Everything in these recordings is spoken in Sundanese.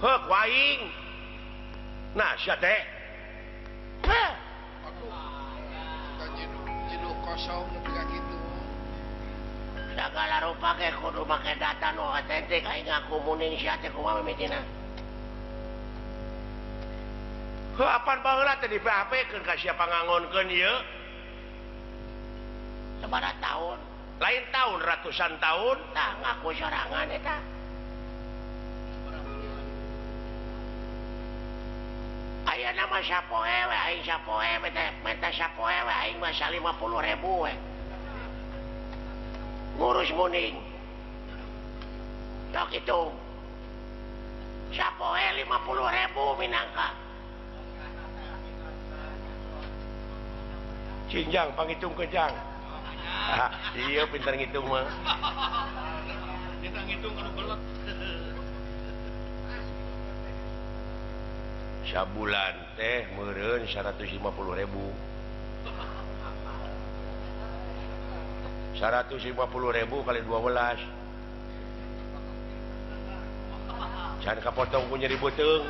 Heuh ku aing. Nah sia teh. Heh. Aduh. Jiduh kosong nepi ka kitu. Sagala rupa ge kudu make data nu otentik aing ngaku muning sia teh kumaha mimitina. Heuh apan baheula teh di PHP-keun ka siapa ngangonkeun ieu? Sabaraha tahun? Lain tahun, ratusan tahun. Tah ngaku sorangan eta. Ayeuna mah sapoe we aing sapoe menta sapoe we aing mah 50.000 we. Ngurus muning. Tok itu. Sapoe 50.000 minangka. Cinjang panghitung kejang. Ah, iya pintar ngitung mah. Kita ngitung anu belet. Sabulan teh meureun 150.000. 150.000 kali 12. Can kapotong ku nyeri beuteung.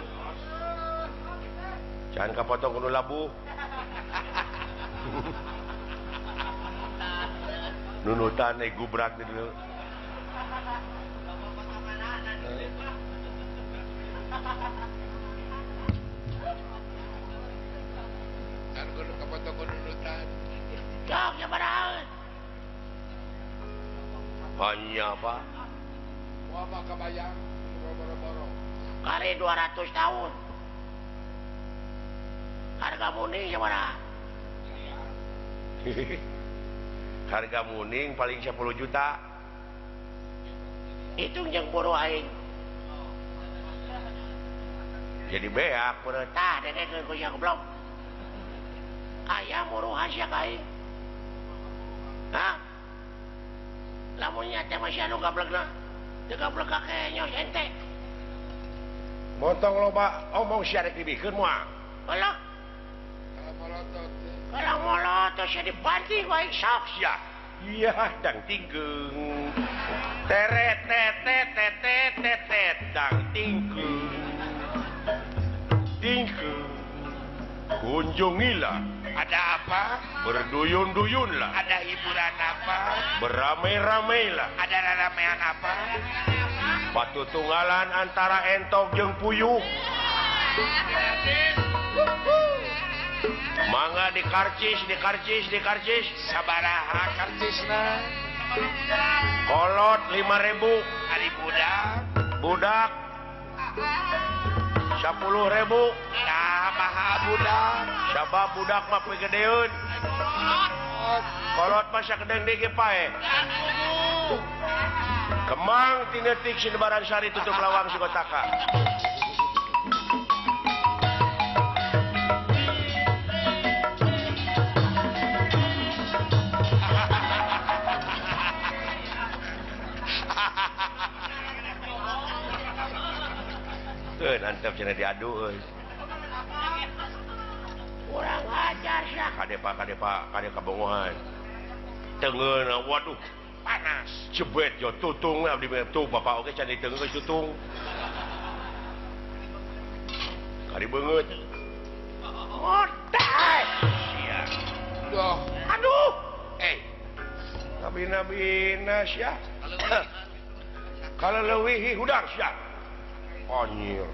Can kapotong ku nu labuh. Nunutan gubrak dulu. Kan kudu kapotong ku nunutan. Cok sabaraha? Hanya apa? Moal mah kabayang boro-boro. Kali 200 tahun. Harga muning sabaraha? Harga muning paling 10 juta. Hitung jeung buru aing. Jadi beak buru tah dedekeun ku sia goblok. Aya muruhan sia ka aing. Hah? Lamun nya teh masih anu gablegna. Teu gablek ka kenyos ente. Motong loba omong sia rek dibikeun moal. Alah. Kalau molotot sia dibanting ku aing sok sia. Iya dang tingkeung. Teret tet tet tet tet tet dang tingkeung. Tingkeung. Kunjungilah. Ada apa? Berduyun-duyunlah. Ada hiburan apa? Beramai-ramailah. Ada ramean apa? Batu tunggalan antara entok jeung puyuh. Mangga di karcis, di karcis, di karcis. Sabaraha karcisna? Kolot 5.000. Ari budak. Budak 10.000. Nah, maha budak. Sabab budak mah pigedeun. Kolot mah sakedeung deui ge pae. Kemang tinetik Sinebaran Sari tutup lawang Sukotaka. Nantep cenah diadu euy. Urang ajar sia. Kade Pak, kade Pak, kade kabongohan. Tengeuna waduh panas. Jebet yo tutung abdi mah tuh bapak oge can diteungeun geus tutung. Kari beungeut. Otak. Sia. Duh. Aduh. Eh. Nabi-nabina sia. Kalau leuwih hudang sia. Anjir.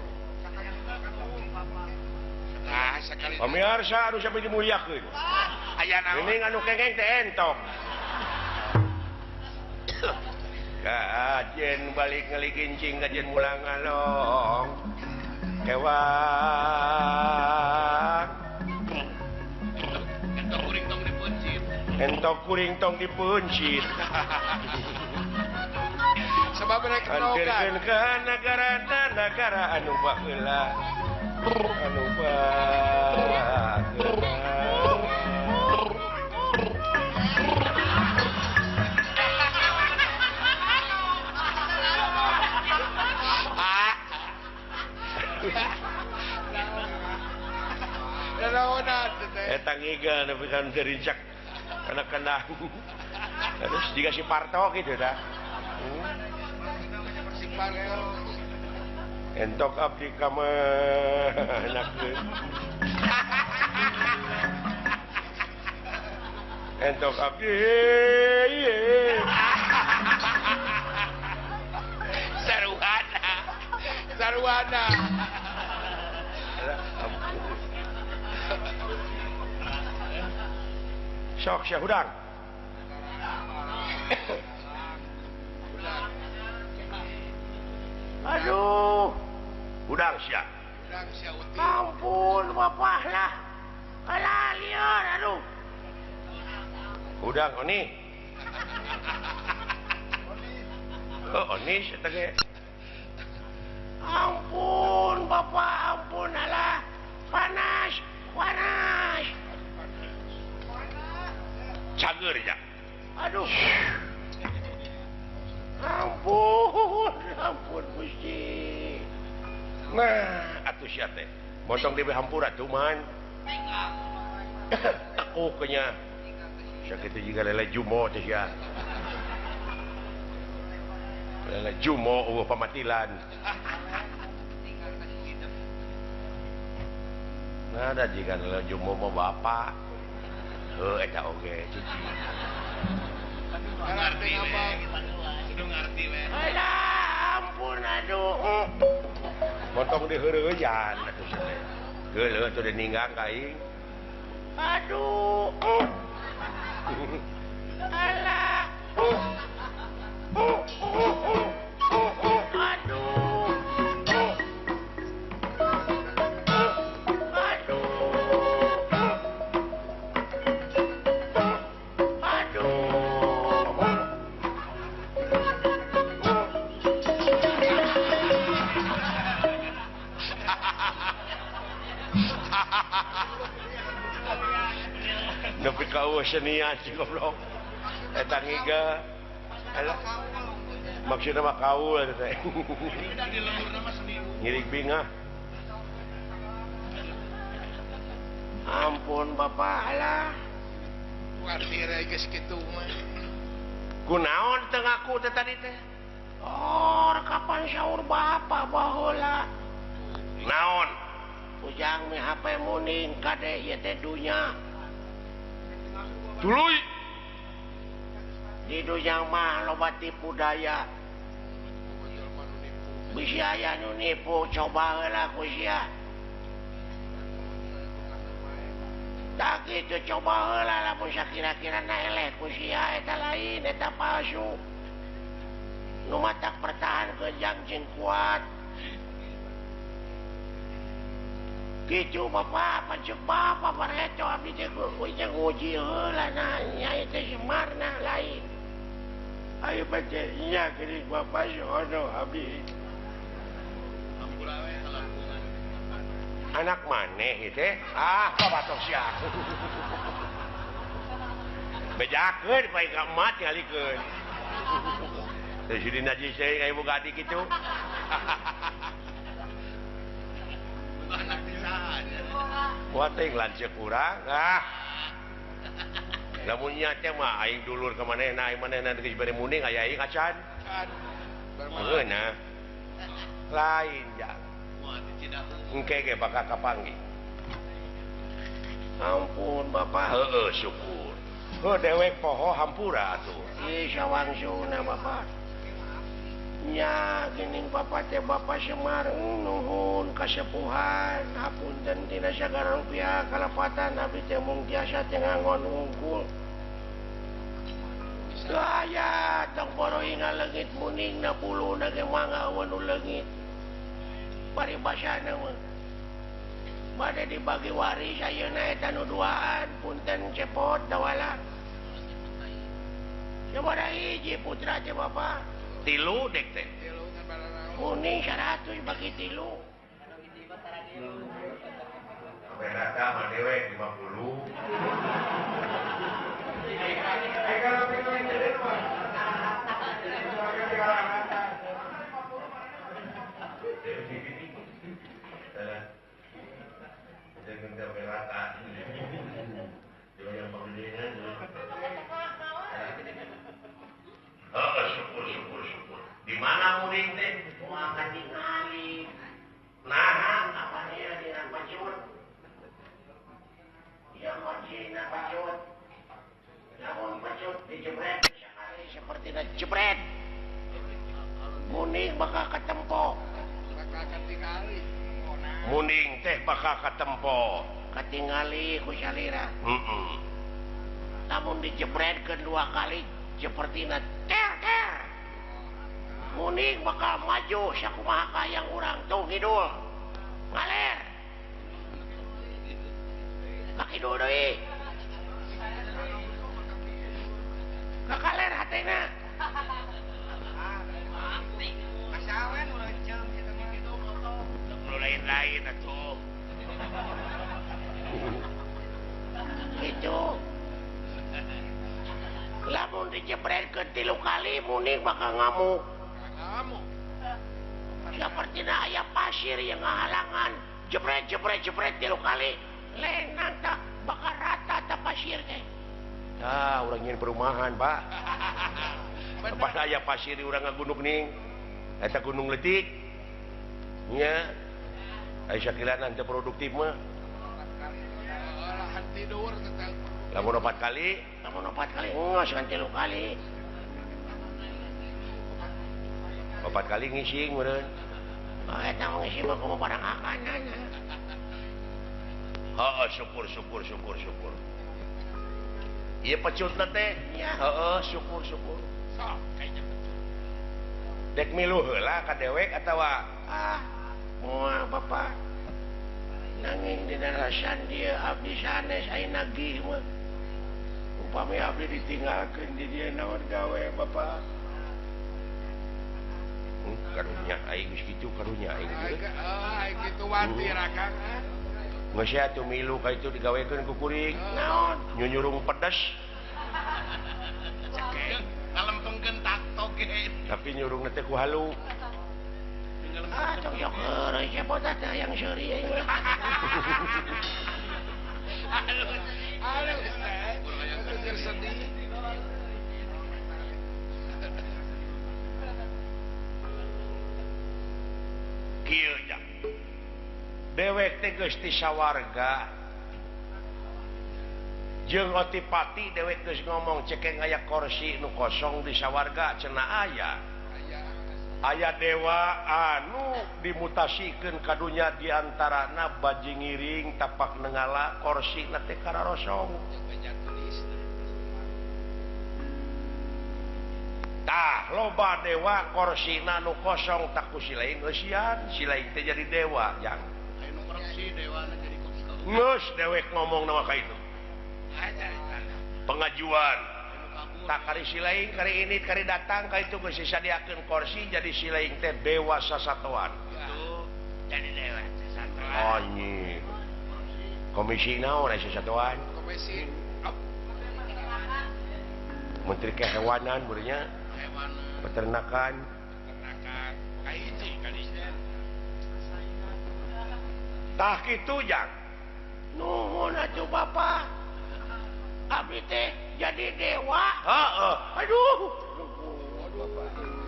Nah, sekali. Pemirsa anu sampai dimuliakeun. Aya naon? Geuning anu kengeng teh entok. Kajen balik ngeligincing kajen mulang ngalong. Kewak. Entok kuring tong dipuncit. Entok kuring tong dipuncit. Sebab mereka anterkeun ka nagara-nagara anu baheula. Anu baheula. Eta ngiga nepi ka nu rincak kana kendang. Terus jiga si Parto gitu dah. Entok abdi ka manakeun. Entok abdi. Saruana. Saruana. Sok sia hudang. Aduh. Hudang sia. Ampun bapak lah. Alah lieur aduh. Hudang oni. Oh, oni eta ge. Ampun bapak, ampun alah. Panas, panas. Cager ya. Aduh. Ampun, ampun Gusti. Nah, atuh sia teh. Motong deui hampura cuman. Tekuk nya. Sakitu jiga lele jumo teh sia. Lele jumo eueuh pamatilan. Nah, da jiga lele jumo mah bapak. Heuh eta oge cici. Ngarti we. Kudu ngarti we. Alah, ampun aduh. Motong diheureuyan atuh sia teh. Geuleuh atuh ninggang ka aing. Aduh. Alah. Aduh. Aduh. Aduh. Nepi ka eueuh senian si goblok. Eta ngiga. Alah. Maksudna mah kaul eta teh. Ngirig bingah. Ampun bapak alah. Kuartira geus kitu mah. Kunaon teu ngaku teh tadi teh? Oh, kapan sahur bapak baheula? Naon? Ujang mi HP muning kade ieu teh dunya. Tuluy. Di dunya mah loba tipu daya. Bisi aya nu nipu, coba heula ku sia. Tak kitu coba heula lamun sakira-kira na eleh ku sia eta lain eta palsu. Nu matak pertahankeun jang cing kuat. Kitu bapak, pancuk bapak bareto abdi teh nguji heula nanya teh Semarna lain. Ayo baca nya geuning bapak sono abdi. Anak maneh ieu teh? Ah, babatok sia. Bejakeun bae ka emak tingalikeun. Teh si najis teh ka ibu gadi kitu. Wah teh lanceuk urang ah. Lamun nya teh mah aing dulur ka manehna, aing manehna geus bere muning aya aing acan. Heuh nah. Lain jang. Engke ge bakal kapanggih. Ampun bapak. Heueuh syukur. Heuh dewek poho hampura atuh. Ih sawangsuna bapak. Nya geuning bapak teh bapak Semar nuhun kasepuhan hapunten tina sagala rupiah kalepatan abdi teh mung tiasa teh ngangon hungkul. Aya tong boro inga leungit muning na buluna ge mangga eueuh nu leungit. Paribasana mah bade dibagi waris ayeuna eta nu duaan punten cepot dawala. Sabaraha hiji putra teh bapak? Tilu dek teh. Kuning 100 bagi tilu. Berata mah dewek 50. Syukur syukur syukur. Di mana muring teh? Wah ketinggali. jebret muning bakal katempo bakal katingali muning teh bakal katempo katingali ku salira lamun dijebretkeun dua kali sepertina ter ter muning bakal maju sakumaha kahayang urang tuh ngidul ngaler ka kidul deui ka kaler hatena lain-lain atuh gitu lamun dijebretkeun 3 kali muning bakal ngamuk sepertina aya pasir yang ngahalangan jebret jebret jebret 3 kali lenang tak bakal rata tak pasir teh. Tah urang nyeun perumahan, Pak. Pas aya pasir di urang ngagunung ning eta gunung leutik nya aya sakilana teu produktif mah. Lamun 4 kali, lamun 4 kali geus kan 3 kali. 4 kali ngising meureun. Oh eta mah ngising mah kumaha barang akanana. Heeh, syukur syukur syukur syukur. Ieu pecutna teh. Heeh, syukur syukur. Sok kayaknya pecut. Dek milu heula ka dewek atawa ah moal Bapak. Nanging dina rasan dieu abdi sanes aya nagih mah. Upami abdi ditinggalkeun di dieu naon gawe Bapak. Karunya aing geus kitu karunya aing teh. Heeh, kitu wanti rakang. Geus atuh milu ka itu digawekeun ku kuring. Naon? Nyunyurung pedes. Cekeng ngalempengkeun taktok ge. Tapi nyurungna teh ku halu. Ah, tong yok heureuy cepot teh yang seuri aing. Aduh, aduh, sedih. Kieu jang. Dewek teh geus ti sawarga. Jeung otipati dewek geus ngomong cekeng aya kursi nu kosong di sawarga cenah aya. Aya dewa anu dimutasikeun ka dunya di antarana baji ngiring tapak nengala korsina teh kararosong. Tah loba dewa korsina nu kosong tak ku si lain eusian, si lain teh jadi dewa jang. Anu korupsi dewana jadi kosong. Geus dewek ngomong nama ka itu. Pengajuan tak kari si lain kari ini kari datang ka itu geus disadiakeun kursi jadi si lain teh dewa sasatoan. Jadi dewa sasatoan. Anjing. Komisi naon aya sasatoan? Komisi Menteri Kehewanan burnya. Peternakan. Peternakan. Kahiji kadinya. Tah kitu jang. Nuhun atuh Bapak. Abdi teh jadi dewa. Heeh. Aduh.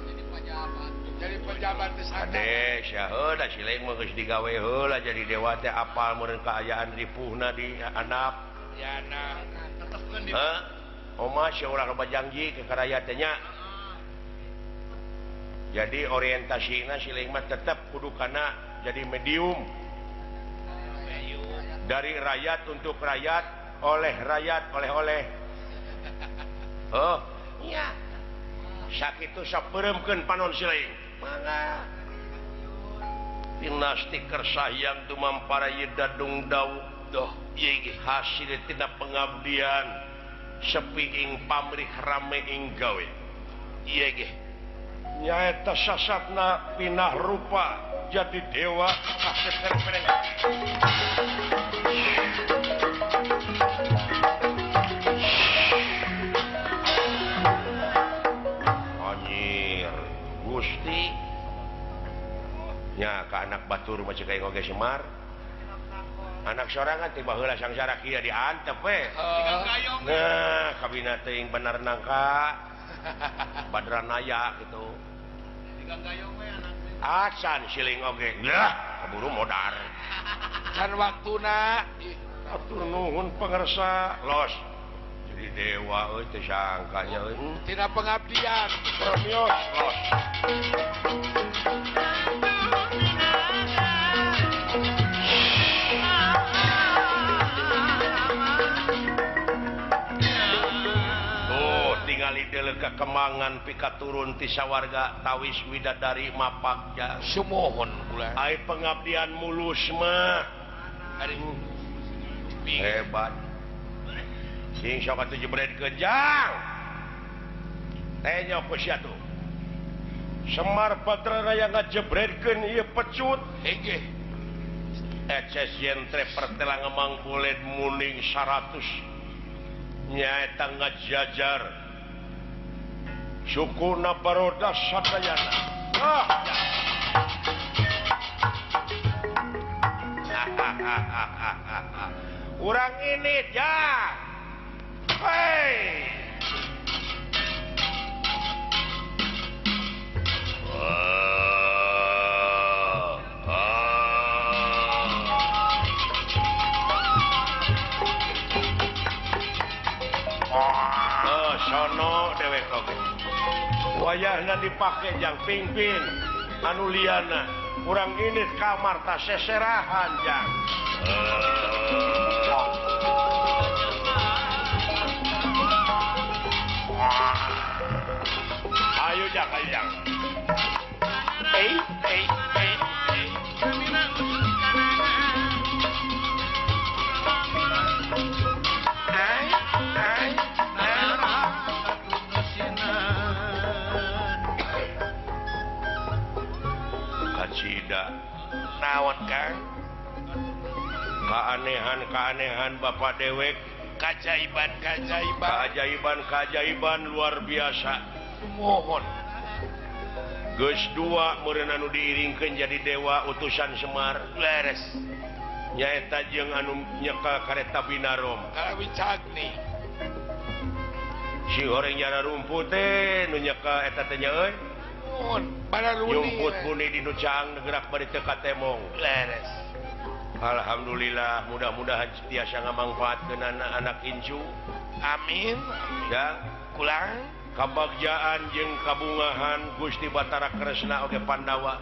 Jadi pejabat. Jadi pejabat di sana. Ade sia heuh da si lain mah geus digawe heula jadi dewa teh apal meureun kaayaan ripuhna di anak. Ya anak. Tetepkeun di. Heuh. Oma sia ulah loba janji ke karayat teh nya. Jadi orientasina si lain mah tetep kudu kana jadi medium. Dari rakyat untuk rakyat, oleh rakyat, oleh-oleh. Oh, iya. Sakitu sapeureumkeun panon si lain. Mangga. Pinasti kersahyang tumampara dadung dau doh ieu hasil tina pengabdian sepi ing pamrih rame ing gawe. Ieu ge nyaeta sasatna pinah rupa jadi dewa kasep pereng. Anjir, Gusti nya ka anak batur mah ceuk aing oge Semar. Anak sorangan tiba heula sangsara kieu diantep we. Nah, kabina teuing bener nangka. Badranaya gitu. Acan siling oge. Lah, keburu modar. Can waktuna. Atur nuhun pangersa. Los. Jadi Jadi dewa euy teu sangkanya euy. Tina pengabdian. Premios. Tuh tingali deuleu kemangan pika turun ti sawarga tawis widadari mapak ja. Sumuhun kula. Ai pengabdian mulus mah. Hebat. Sing sok atuh jebretkeun jang. Tanya ku sia tuh. Semar Patra Raya ngajebretkeun ieu pecut. Hege. Eces jentre pertela ngemang kulit muning 100. Nyaeta ngajajar. Sukuna baroda sadayana. Ah. Urang ini ya. Hei. Oh, sono dewek oge. Wayahna dipake jang pingpin anu liana. Urang ini kamar tas seserahan jang. Ayo jang, ayo jang. Eh, eh, eh, eh. Ai, ai, ai. Kacida. Naon Kang? Keanehan-keanehan Bapak dewek, kajaiban-kajaiban, keajaiban-keajaiban luar biasa. Mohon. Geus dua meureun anu diiringkeun jadi dewa utusan Semar. Leres. Nyaeta jeung anu nyekel kareta Binarom. Kawicagni. Si horeng nyara rumput teh nu nyekel eta teh nya euy. Mohon, bararuni. Nyumput buni di nu caang gerak bari teu katemong. Leres. Alhamdulillah, mudah-mudahan tiasa ngamangfaatkeun anak incu. Amin. Ya, kulang kabagjaan jeung kabungahan Gusti Batara Kresna oge Pandawa.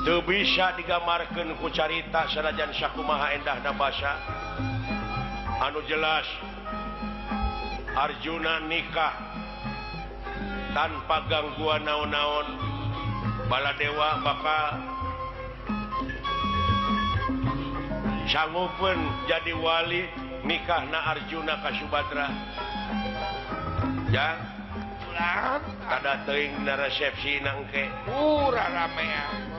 Teu bisa digambarkeun ku carita sanajan sakumaha endahna basa. Anu jelas Arjuna nikah tanpa gangguan naon-naon. Baladewa bakal sanggupeun jadi wali nikahna Arjuna ka Subadra. Ya, ulang kada teuing na resepsi nangke. Ura ramean.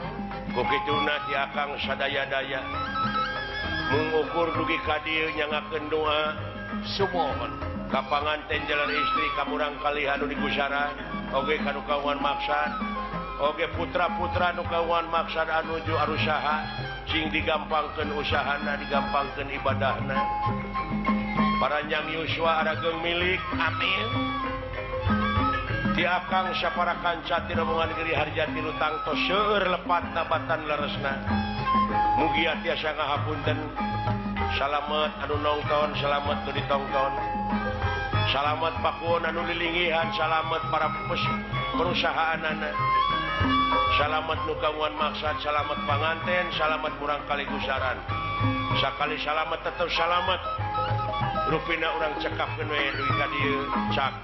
Ku kituna ti akang sadaya-daya. Mung ukur dugi ka dieu nyangakeun doa sumuhun. Ka panganten jalan istri ka murang kalih anu digusaran, oge ka nu kawan maksad, oge putra-putra nu kawan maksad anu ju arusaha. Sing digampangkeun usahana, digampangkeun ibadahna. Paranjang yuswa arageung milik. Amin. Ti akang sapara kanca ti rombongan Giri Harjati nu tangtos seueur lepatna batan leresna. Mugia tiasa ngahapunten. Salamet anu nongton, salamet nu ditongton. Salamet pakuwon anu lilingihan, salamet para perusahaanana. Salamet nu kawan maksad, salamet panganten, salamet murang kali gusaran. Sakali salamet tetep salamet. Rupina urang cekapkeun we dugi ka dieu. Cak.